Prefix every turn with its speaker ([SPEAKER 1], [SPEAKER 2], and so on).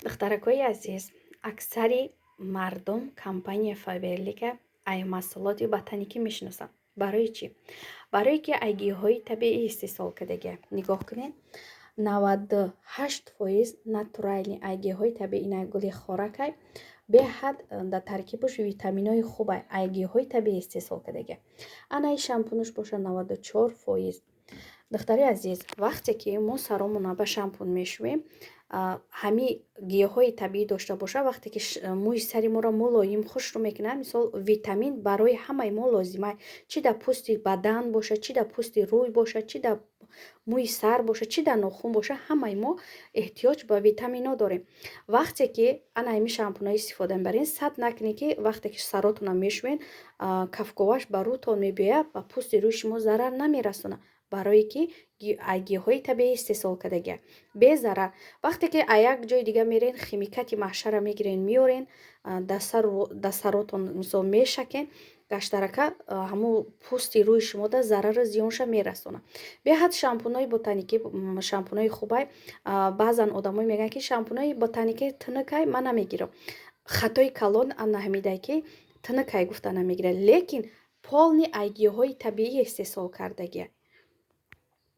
[SPEAKER 1] Духтаракҳои азиз, аксари мардум компания Фаберлика ай маҳсулоти ботаникӣ мешиносанд. Барои чӣ? Барое ки ай гиёҳҳои табиӣ истеҳсол кардагия. Нигоҳ кунед, 98% натуральный, ай гиёҳҳои табиӣ. Ина гули хоракай, беҳад дар таркибаш витаминҳои хубай, ай гиёҳҳои табиӣ истеҳсол кардагия. Анаи шампунаш боша, 94%. Духтари азиз, вақте ки мо саромона ба шампун мешӯем, ҳами гиёҳҳои табиӣ дошта боша, вақте ки мӯи сари моро мулоим, хушрӯ мекунад. Мисол, витамин барои ҳамаи мо лозима, чӣ дар пӯсти бадан боша, чӣ дар пӯсти рӯй боша, чӣ дар мӯи сар боша, чӣ дар нохун боша, ҳамаи мо эҳтиёҷ ба витаминҳо дорем. Вақте ки ана ҳами шампунҳо истифода мебарем, сад накунед, ки вақте ки саротонро мешӯед, кафковаш ба рӯтон мебиёяд, ба пӯсти рӯи шумо зарар намерасонад, барое ки гиёҳҳои табиӣ истеҳсол кардагия, безарар. Вақте ки а як ҷои дига мерен, химикати маҳшара мегирен, меорен, дар саротон, мисол, мешакен, гаштарака ҳамун пӯсти рӯи шумода зарару зиёнша мерасонад. Беҳад шампунҳои ботаникӣ шампунҳои хубай. Баъзан одамое мегӯянд, ки шампунҳои ботаникӣ тунукай, ман намегирам. Хатои калон ана ҳамидай, ки тунукай гуфта намегирад, лекин полный ай гиёҳҳои табиӣ истеҳсол кардагия.